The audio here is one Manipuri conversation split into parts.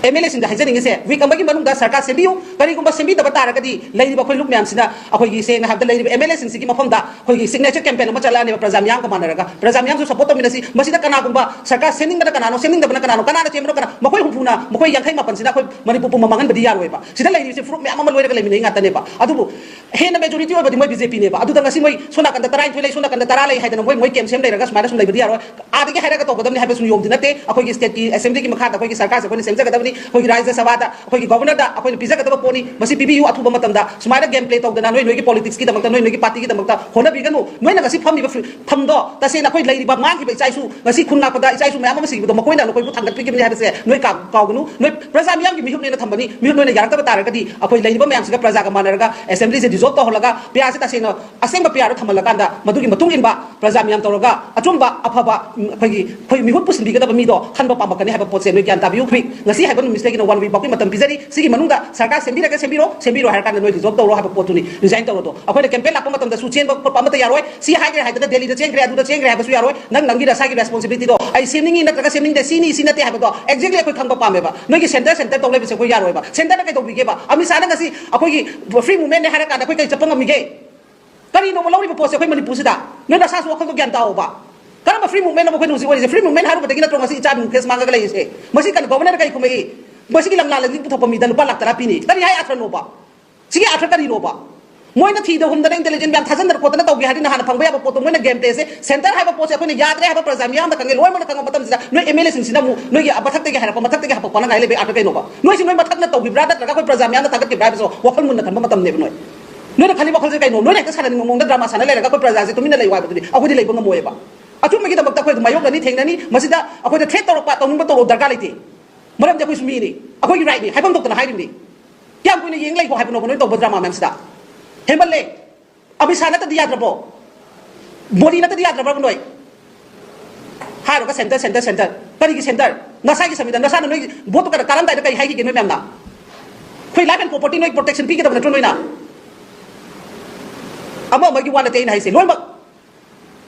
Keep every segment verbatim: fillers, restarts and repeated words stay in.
ꯑꯦꯝ ꯑꯦꯜ ꯑꯦꯁꯤꯡꯗ ꯍꯥꯏꯖꯅꯤꯡꯉꯤꯁꯦ, ꯋꯤꯛ ꯑꯃꯒꯤ ꯃꯅꯨꯡꯗ ꯁꯔꯀꯥꯔ ꯁꯦꯝꯕꯤꯌꯨ꯫ ꯀꯔꯤꯒꯨꯝꯕ ꯁꯦꯝꯕꯤꯗꯕ ꯇꯥꯔꯒꯗꯤ ꯂꯩꯔꯤꯕ ꯑꯩꯈꯣꯏ ꯂꯨꯞ ꯃꯌꯥꯝꯁꯤꯅ, ꯑꯩꯈꯣꯏꯒꯤ ꯁꯦꯡꯅ ꯍꯥꯏꯕꯗ ꯂꯩꯔꯤꯕ ꯑꯦꯝ ꯑꯦꯜ ꯑꯦꯁꯤꯡꯁꯤꯒꯤ ꯃꯐꯝꯗ ꯑꯩꯈꯣꯏꯒꯤ ꯁꯤꯒꯅꯦꯆꯔ ꯀꯦꯝꯄꯦꯟ ꯑꯃ ꯆꯠꯂꯛꯑꯅꯦꯕ, ꯄ꯭ꯔꯖꯥ ꯃꯤꯌꯥꯝꯒ ꯃꯥꯟꯅꯔꯒ꯫ ꯄ꯭ꯔꯖꯥ ꯃꯤꯌꯥꯝꯁꯨ ꯁꯄꯣꯔꯠ ꯇꯧꯃꯤꯟꯅꯁꯤ꯫ ꯃꯁꯤꯗ ꯀꯅꯥꯒꯨꯝꯕ ꯁꯔꯀꯥꯔ ꯁꯦꯝꯅꯤꯡꯕꯅ ꯀꯅꯥꯅꯣ, ꯁꯦꯝꯅꯤꯡꯗꯕꯅ ꯀꯅꯥꯅꯣ, ꯀꯅꯥꯅ ꯆꯦꯟꯕꯅꯣ ꯀꯅꯥ, ꯃꯈꯣꯏ ꯍꯨꯝꯐꯨꯅ, ꯃꯈꯣꯏ ꯌꯥꯡꯈꯩ ꯃꯥꯄꯟꯁꯤꯅ ꯑꯩꯈꯣꯏ ꯃꯅꯤꯄꯨꯔ ꯄꯨꯝꯕ ꯃꯥꯡꯍꯟꯕꯗꯤ ꯌꯥꯔꯣꯏꯕ꯫ ꯁꯤꯗ ꯂꯩꯔꯤꯕꯁꯤ ꯐꯨꯔꯨꯞ ꯃꯌꯥꯝ ꯑꯃ ꯂꯣꯏꯔꯒ ꯂꯩꯃꯤꯟꯅꯩ ꯉꯥꯛꯇꯅꯦꯕ꯫ ꯑꯗꯨꯕꯨ ꯍꯦꯟꯅ ꯃꯦꯖꯣꯔꯤꯇꯤ ꯑꯣꯏꯕꯗꯤ ꯃꯣꯏ ꯕꯤ ꯖꯦ ꯄꯤꯅꯦꯕ꯫ ꯑꯗꯨꯗ ꯉꯁꯤ ꯃꯣꯏ ꯁꯣꯝ ꯅꯥꯀꯟꯗ ꯇꯔꯥꯅꯤꯊꯣꯏ ꯂꯩ, ꯁꯣꯝ ꯅꯥꯀꯟꯗ ꯇꯔꯥ ꯂꯩ ꯍꯥꯏꯗꯅ ꯃꯣꯏ, ꯃꯣꯏ ꯀꯦꯝ ꯁꯦꯝ ꯂꯩꯔꯒ ꯁꯨꯃꯥꯏꯅ ꯁꯨꯝ ꯂꯩꯕꯗꯤ ꯌꯥꯔꯣꯏ꯫ ꯑꯥꯗꯒꯤ ꯍꯥꯏꯔꯒ ꯇꯧꯒꯗꯕꯅꯤ ꯍꯥꯏꯕꯁꯨ ꯅꯤꯌꯣꯝꯗꯤ ꯅꯠꯇꯦ꯫ ꯑꯩꯈꯣꯏꯒꯤ ꯁ꯭ꯇꯦꯠꯀꯤ ꯑꯦꯁꯦꯝꯕ꯭ꯂꯤꯒꯤ ꯃꯈꯥꯗ ꯑꯩꯈꯣꯏꯒꯤ ꯁꯔꯀꯥꯔꯁꯦ ꯑꯩꯈꯣꯏꯅ ꯁꯦꯝꯖꯒꯗꯕꯅꯤ꯫ ꯑꯩꯈꯣꯏꯒꯤ ꯔꯥꯖ꯭ꯌ ꯁꯚꯥꯗ ꯑꯩꯈꯣꯏꯒꯤ ꯒꯣꯕꯔꯅꯔꯗ ꯑꯩꯈꯣꯏꯅ ꯄꯤꯖꯒꯗꯕ ꯄꯣꯠꯅꯤ꯫ ꯃꯁꯤ ꯄꯤꯕꯤꯌꯨ, ꯑꯊꯨꯕ ꯃꯇꯝꯗ ꯁꯨꯃꯥꯏꯅ ꯒꯦꯝ ꯄ꯭ꯂꯦ ꯇꯧꯗꯅ ꯅꯣꯏ ꯅꯣꯏꯒꯤ ꯄꯣꯂꯤꯇꯤꯛꯁꯀꯤꯗꯃꯛꯇ, ꯅꯣꯏ ꯅꯣꯏꯒꯤ ꯄꯥꯔꯇꯤꯒꯤꯗꯃꯛꯇ ꯍꯣꯠꯅꯕꯤꯒꯅꯨ꯫ ꯅꯣꯏꯅ ꯉꯁꯤ ꯐꯝꯃꯤꯕ ꯐꯝꯗꯣ ꯇꯁꯦꯡꯅ ꯑꯩꯈꯣꯏ ꯂꯩꯔꯤꯕ ꯃꯥꯡꯈꯤꯕ ꯏꯆꯥ ꯏꯁꯨ, ꯉꯁꯤ ꯈꯨꯟ ꯂꯥꯛꯄꯗ ꯏꯆꯥ ꯏꯁꯨ ꯃꯌꯥꯝ ꯑꯃ ꯁꯤꯈꯤꯕꯗꯣ ꯃꯈꯣꯏꯅ ꯅꯈꯣꯏꯕꯨ ꯊꯥꯡꯒꯠꯄꯤꯈꯤꯕꯅꯤ ꯍꯥꯏꯕꯁꯦ ꯅꯣꯏ ꯀꯥꯎ-, ꯀꯥꯎꯒꯅꯨ꯫ ꯅꯣꯏ ꯄ꯭ꯔꯖꯥ ꯃꯤꯌꯥꯝꯒꯤ ꯃꯤꯍꯨꯠꯅꯦꯅ ꯊꯝꯕꯅꯤ꯫ ꯃꯤꯍꯨꯠ ꯅꯣꯏꯅ ꯌꯥꯔꯛꯇꯕ ꯇꯥꯔꯒꯗꯤ ꯑꯩꯈꯣꯏ ꯂꯩꯔꯤꯕ ꯃꯌꯥꯝꯁꯤꯒ ꯄ꯭ꯔꯖꯥꯒ ꯃꯥꯟꯅꯔꯒ ꯑꯦꯁꯦꯝꯕ꯭ꯂꯤꯁꯦ ꯗꯤꯖꯣꯜꯕ ꯇꯧꯍꯜꯂꯒ ꯄꯤ ꯑꯥꯔꯁꯦ ꯇꯁꯦꯡꯅ ꯑꯁꯦꯡꯕ ꯄꯤ ꯑꯥꯔꯗꯣ ꯊꯝꯍꯜꯂꯀꯥꯟꯗ ꯃꯗꯨꯒꯤ ꯃꯇꯨꯡ ꯏꯟꯕ ꯄ꯭ꯔꯖꯥ ꯃꯤꯌꯥꯝ ꯇꯧꯔꯒ ꯑꯆꯨꯝꯕ ꯑꯐꯕ, ꯎꯝ, ꯑꯩꯈꯣꯏꯒꯤ, ꯑꯩꯈꯣꯏ ꯃꯤꯍꯨꯠ ꯄꯨꯁꯤꯟꯕꯤꯒꯗꯕ ꯃꯤꯗꯣ ꯈꯟꯕ ꯄꯥꯝꯃꯛꯀꯅꯤ ꯍꯥꯏꯕ ꯄꯣꯠꯁꯦ ꯅꯣꯏ ꯒ꯭ꯌꯥꯟ ꯇꯥꯕꯤꯌꯨ꯫ ꯍꯧꯖꯤꯛ ꯉꯁꯤ ꯍꯥꯏꯕ ꯅꯨꯃꯤꯠꯁꯤꯗꯒꯤꯅ ꯋꯥꯟ ꯋꯤꯛ ꯐꯥꯎꯒꯤ ꯃꯇꯝ ꯄꯤꯖꯔꯤ꯫ ꯁꯤꯒꯤ ꯃꯅꯨꯡꯗ ꯁꯔꯀꯥꯔ ꯁꯦꯝꯕꯤꯔꯒ ꯁꯦꯝꯕꯤꯔꯣ, ꯁꯦꯝꯕꯤꯔꯣ ꯍꯥꯏꯔ ꯀꯥꯟꯗ ꯅꯣꯏ ꯔꯤꯖꯣꯜꯕ ꯇꯧꯔꯣ ꯍꯥꯏꯕ ꯄꯣꯠꯇꯨꯅꯤ꯫ ꯔꯤꯖꯥꯏꯟ ꯇꯧꯔꯣꯗꯣ꯫ ꯑꯩꯈꯣꯏꯅ ꯀꯦꯝꯄꯦꯟ ꯂꯥꯛꯄ ꯃꯇꯝꯗꯁꯨ ꯆꯦꯟꯕ ꯈꯣꯠꯄ ꯑꯃꯠꯇ ꯌꯥꯔꯣꯏ꯫ ꯁꯤ ꯍꯥꯏꯈ꯭ꯔꯦ ꯍꯥꯏꯗꯅ ꯗꯦꯜꯂꯤꯗ ꯆꯦꯟꯈ꯭ꯔꯦ, ꯑꯗꯨꯗ ꯆꯦꯟꯈ꯭ꯔꯦ ꯍꯥꯏꯕꯁꯨ ꯌꯥꯔꯣꯏ꯫ ꯅꯪ ꯅꯪꯒꯤ ꯅꯁꯥꯒꯤ ꯔꯦꯁꯄꯣꯟꯁꯤꯕꯤꯂꯤꯇꯤꯗꯣ, ꯑꯩ ꯁꯦꯝꯅꯤꯡꯉꯤ ꯅꯠꯇ꯭ꯔꯒ ꯁꯦꯝꯅꯤꯡꯗꯦ, ꯁꯤꯅꯤ ꯁꯤ ꯅꯠꯇꯦ ꯍꯥꯏꯕꯗꯣ ꯑꯦꯛꯖꯦꯛꯂꯤ ꯑꯩꯈꯣꯏ ꯈꯪꯕ ꯄꯥꯝꯃꯦꯕ꯫ ꯅꯣꯏꯒꯤ ꯁꯦꯟꯇꯔ ꯁꯦꯟꯇꯔ ꯇꯧ ꯂꯩꯕꯁꯦ ꯑꯩꯈꯣꯏ ꯌꯥꯔꯣꯏꯕ꯫ ꯁꯦꯟꯇꯔꯅ ꯀꯩꯗꯧꯕꯤꯒꯦꯕ? ꯑꯃꯤꯠ ꯁꯥꯍꯅ ꯉꯁꯤ ꯑꯩꯈꯣꯏꯒꯤ ꯐ꯭ꯔꯤ ꯃꯨꯚꯃꯦꯟꯠꯅꯦ ꯍꯥꯏꯔ ꯀꯥꯟꯗ ꯑꯩꯈꯣꯏ ꯀꯩ ꯆꯠꯄ ꯉꯝꯃꯤꯒꯦ? ꯀꯔꯤꯅꯣꯕ ꯂꯧꯔꯤꯕ ꯄꯣꯠꯁꯦ ꯑꯩꯈꯣꯏ ꯃꯅꯤꯄꯨꯔꯁꯤꯗ? ꯅꯣꯏ ꯅꯁꯥꯁꯨ ꯋꯥꯈꯜꯗꯣ ꯒ꯭ꯌꯥꯟ ꯇꯥꯑꯣꯕ꯫ ꯀꯔꯝꯕ ꯐ꯭ꯔꯤ ꯃꯨꯚꯃꯦꯟꯠꯅꯣꯕ ꯑꯩꯈꯣꯏꯅ ꯍꯧꯖꯤꯛ ꯑꯣꯏꯔꯤꯁꯦ? ꯐ꯭ꯔꯤ ꯃꯨꯚꯃꯦꯟꯠ ꯍꯥꯏꯔꯨꯕꯗꯒꯤ ꯅꯠꯇ꯭ꯔꯣ ꯉꯁꯤ ꯏꯆꯥ ꯀꯦꯁ ꯃꯥꯡꯉꯒ ꯂꯩꯔꯤꯁꯦ? ꯃꯁꯤ ꯀꯩꯅꯣ, ꯒꯣꯕꯔꯅꯔꯅ ꯀꯩ ꯈꯨꯝꯃꯛꯏ? ꯃꯁꯤꯒꯤ ꯂꯝꯂꯥ ꯂꯝꯖꯤꯡ ꯄꯨꯊꯣꯛꯄ ꯃꯤꯗ ꯂꯨꯄꯥ ꯂꯥꯛ ꯇꯔꯥ ꯄꯤꯅꯤ꯫ ꯀꯔꯤ ꯍꯥꯏ ꯑꯥꯔꯊ꯭ꯔꯅꯣꯕ? ꯁꯤꯒꯤ ꯑꯥꯔꯊ꯭ꯔ ꯀꯔꯤꯅꯣꯕ? ꯃꯣꯏꯅ ꯊꯤꯗ ꯍꯨꯝꯗꯅ ꯏꯟꯇꯦꯂꯤꯖꯦꯟꯁ ꯃꯌꯥꯝ ꯊꯥꯖꯟꯗꯅ ꯈꯣꯠꯇꯅ ꯇꯧꯒꯦ ꯍꯥꯏꯔꯗꯤ ꯅꯍꯥꯟꯅ ꯐꯪꯕ ꯌꯥꯕ ꯄꯣꯠꯇꯣ ꯃꯣꯏꯅ ꯒꯦꯝ ꯄ꯭ꯂꯦꯁꯦ ꯁꯦꯟꯇꯔ ꯍꯥꯏꯕ ꯄꯣꯠꯁꯦ ꯑꯩꯈꯣꯏꯅ ꯌꯥꯗ꯭ꯔꯦ ꯍꯥꯏꯕ ꯄ꯭ꯔꯖꯥ ꯃꯤꯌꯥꯝꯅ ꯈꯪꯉꯦ, ꯂꯣꯏꯅꯃꯛꯅ ꯈꯪꯕ ꯃꯇꯝꯁꯤꯗ ꯅꯣꯏ ꯑꯦꯝ ꯑꯦꯜ ꯑꯦꯁꯤꯡꯁꯤꯅ ꯑꯃꯨꯛ ꯅꯣꯏꯒꯤ ꯃꯊꯛꯇꯒꯤ ꯍꯥꯏꯔꯛꯄ, ꯃꯊꯛꯇꯒꯤ ꯍꯥꯄꯛꯄꯅ ꯉꯥꯏ ꯂꯩꯕ ꯑꯥꯔꯊ꯭ꯔ ꯀꯩꯅꯣꯕ? ꯅꯣꯏꯁꯤ ꯅꯣꯏ ꯃꯊꯛꯅ ꯇꯧꯈꯤꯕ꯭ꯔꯥ ꯅꯠꯇ꯭ꯔꯒ ꯑꯩꯈꯣꯏ ꯄ꯭ꯔꯖꯥ ꯃꯤꯌꯥꯝꯅ ꯊꯥꯒꯠꯈꯤꯕ꯭ꯔꯥ ꯍꯥꯏꯕꯁꯨ ꯋꯥꯈꯜ ꯃꯨꯟꯅ ꯈꯟꯕ ꯃꯇꯝꯅꯦꯕ ꯅꯣꯏ꯫ ꯅꯣꯏꯅ ꯈꯜꯂꯤꯕ ꯋꯥꯈꯜꯁꯦ ꯀꯩꯅꯣ? ꯅꯣꯏꯅ ꯍꯦꯛꯇ ꯁꯥꯟꯅꯅꯤꯡꯕ ꯃꯑꯣꯡꯗ ꯗ꯭ꯔꯃꯥ ꯁꯥꯟꯅ ꯂꯩꯔꯒ ꯑꯩꯈꯣꯏ ꯄ꯭ꯔꯖꯥꯁꯦ ꯇꯨꯃꯤꯟꯅ ꯂꯩꯌꯨ ꯍꯥꯏꯕꯗꯨꯗꯤ ꯑꯩꯈꯣꯏꯗꯤ ꯂꯩꯕ ꯉꯝꯃꯣꯏꯕ꯫ ꯑꯆꯨꯝꯕꯒꯤꯗꯃꯛꯇ ꯑꯩꯈꯣꯏ ꯑꯗꯨꯝ ꯃꯥꯌꯣꯛꯅꯅꯤ, ꯊꯦꯡꯅꯅꯤ꯫ ꯃꯁꯤꯗ ꯑꯩꯈꯣꯏꯗ ꯊ꯭ꯔꯦꯠ ꯇꯧꯔꯛꯄ, ꯇꯧꯅꯤꯡꯕ ꯇꯧꯔꯣ, ꯗꯔꯀꯥꯔ ꯂꯩꯇꯦ꯫ ꯃꯔꯝꯗꯤ ꯑꯩꯈꯣꯏꯁꯨ ꯃꯤꯅꯤ, ꯑꯩꯈꯣꯏꯒꯤ ꯔꯥꯏꯠꯅꯤ, ꯍꯥꯏꯐꯝ ꯊꯣꯛꯇꯅ ꯍꯥꯏꯔꯤꯕꯅꯤ꯫ ꯀꯌꯥꯝ ꯀꯨꯏꯅ ꯌꯦꯡ ꯂꯩꯒꯣ ꯍꯥꯏꯕꯅꯣꯕ ꯅꯣꯏ ꯇꯧꯕ ꯗ꯭ꯔꯃꯥ ꯃꯌꯥꯝꯁꯤꯗ? ꯍꯦꯟꯃꯜꯂꯦ꯫ ꯑꯃꯤꯠ ꯁꯥꯍ ꯅꯠꯇꯗꯤ ꯌꯥꯗ꯭ꯔꯕꯣ? ꯃꯣꯗꯤ ꯅꯠꯇꯗꯤ ꯌꯥꯗ꯭ꯔꯕ꯭ꯔꯕ ꯅꯣꯏ? ꯍꯥꯏꯔꯒ ꯁꯦꯟꯇꯔ, ꯁꯦꯟꯇꯔ, ꯁꯦꯟꯇꯔ꯫ ꯀꯔꯤꯒꯤ ꯁꯦꯟꯇꯔ? ꯅꯁꯥꯒꯤ ꯁꯪꯕꯤꯙꯥꯟ, ꯅꯁꯥꯅ ꯅꯣꯏ ꯚꯣꯠꯇꯨ ꯀꯥꯔꯝꯗꯥꯏꯗ ꯀꯔꯤ ꯍꯥꯏꯈꯤꯒꯦ ꯅꯣꯏ ꯃꯌꯥꯝꯅ? ꯑꯩꯈꯣꯏ ꯂꯥꯏꯐ ꯑꯦꯟ ꯄ꯭ꯔꯣꯄꯔꯇꯤ ꯅꯣꯏ ꯄ꯭ꯔꯣꯇꯦꯛꯁꯟ ꯄꯤꯒꯗꯕ ꯅꯠꯇ꯭ꯔꯣ ꯅꯣꯏꯅ? ꯑꯃ ꯑꯃꯒꯤ ꯋꯥ ꯅꯠꯇꯦ ꯑꯩꯅ ꯍꯥꯏꯁꯦ, ꯂꯣꯏꯅꯃꯛ꯫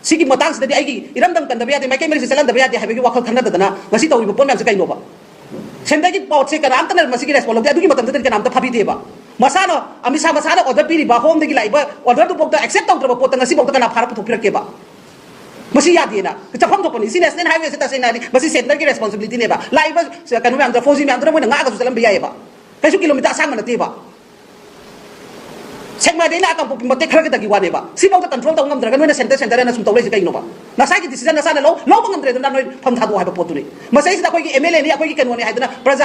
ꯁꯤꯒꯤ ꯃꯇꯥꯡꯁꯤꯗꯗꯤ ꯑꯩꯒꯤ ꯏꯔꯝꯗꯝ ꯀꯟꯗꯕ ꯌꯥꯗꯦ, ꯃꯥꯏꯀꯩ ꯃꯔꯤꯁꯦ ꯆꯠꯍꯟꯗꯕ ꯌꯥꯗꯦ ꯍꯥꯏꯕꯒꯤ ꯋꯥꯈꯜ ꯈꯟꯅꯗꯗꯅ ꯉꯁꯤ ꯇꯧꯔꯤꯕ ꯄꯣꯠ ꯃꯌꯥꯝꯁꯦ ꯀꯩꯅꯣꯕ? ꯁꯦꯟꯇꯔꯒꯤ ꯄꯣꯠꯁꯦ ꯀꯅꯥꯝꯇꯅ ꯃꯁꯤꯒꯤ ꯔꯦꯁꯄꯣꯟ ꯂꯧꯗꯦ꯫ ꯑꯗꯨꯒꯤ ꯃꯇꯝꯗꯨꯗꯗꯤ ꯀꯅꯥꯝꯇ ꯐꯥꯕꯤꯗꯦꯕ꯫ ꯃꯁꯥꯅ, ꯑꯃꯤꯠ ꯁꯥ ꯃꯁꯥꯅ ꯑꯣꯔꯗꯔ ꯄꯤꯔꯤꯕ, ꯍꯣꯝꯗꯒꯤ ꯂꯥꯛꯏꯕ ꯑꯣꯔꯗꯔꯗꯨꯐꯥꯎꯗ ꯑꯦꯛꯁꯦꯞ ꯇꯧꯗ꯭ꯔꯕ ꯄꯣꯠꯇ ꯉꯁꯤꯐꯥꯎꯗ ꯀꯅꯥ ꯐꯥꯔ ꯄꯨꯊꯣꯛꯄꯤꯔꯛꯀꯦꯕ? ꯃꯁꯤ ꯌꯥꯗꯦꯅ꯫ ꯆꯠꯐꯝ ꯊꯣꯛꯄꯅꯤ꯫ ꯁꯤ ꯅꯦꯁꯅꯦꯜ ꯍꯥꯏꯋꯦꯁꯦ ꯇꯁꯦꯡꯅ ꯍꯥꯏꯗꯤ ꯃꯁꯤ ꯁꯦꯟꯇꯔꯒꯤ ꯔꯦꯁꯄꯣꯟꯁꯤꯕꯤꯂꯤꯇꯤꯅꯦꯕ꯫ ꯂꯥꯛꯏꯕ ꯀꯩꯅꯣ ꯃꯌꯥꯝꯗꯣ, ꯐꯣꯔ ꯖꯤ ꯃꯌꯥꯝꯗꯨꯅ ꯃꯣꯏꯅ ꯉꯥꯛꯑꯒꯁꯨ ꯆꯠꯂꯝꯕ ꯌꯥꯏꯑꯕ꯫ ꯀꯩꯁꯨ ꯀꯤꯂꯣꯃꯤꯇꯔ ꯑꯁꯥꯡꯕ ꯅꯠꯇꯦꯕ꯫ ꯁꯦꯛꯃꯥꯏꯗꯩꯅ ꯀꯥꯡꯄꯣꯛꯄꯤ ꯃꯇꯦꯛ ꯈꯔ ꯈꯛꯇꯒꯤ ꯋꯥꯅꯦꯕ꯫ ꯁꯤꯐꯥꯎꯗ ꯀꯟꯇ꯭ꯔꯣꯜ ꯇꯧꯕ ꯉꯝꯗ꯭ꯔꯒ ꯅꯣꯏꯅ ꯁꯦꯟꯇꯔ, ꯁꯦꯟꯇꯔ ꯍꯥꯏꯅ ꯁꯨꯝ ꯇꯧ ꯂꯩꯁꯦ ꯀꯩꯅꯣꯕ? ꯅꯁꯥꯒꯤ ꯗꯤꯁꯤꯖꯟ ꯅꯁꯥꯅ ꯂꯧ, ꯂꯧꯕ ꯉꯝꯗ꯭ꯔꯦꯗꯅ ꯅꯣꯏ ꯐꯝ ꯊꯥꯗꯣꯛꯑꯣ ꯍꯥꯏꯕ ꯄꯣꯠꯇꯨꯅꯤ꯫ ꯃꯁꯩꯁꯤꯗ ꯑꯩꯈꯣꯏꯒꯤ ꯑꯦꯝ ꯑꯦꯜ ꯑꯦꯅꯤ, ꯑꯩꯈꯣꯏꯒꯤ ꯀꯩꯅꯣꯅꯤ ꯍꯥꯏꯗꯅ ꯄ꯭ꯔꯖꯥ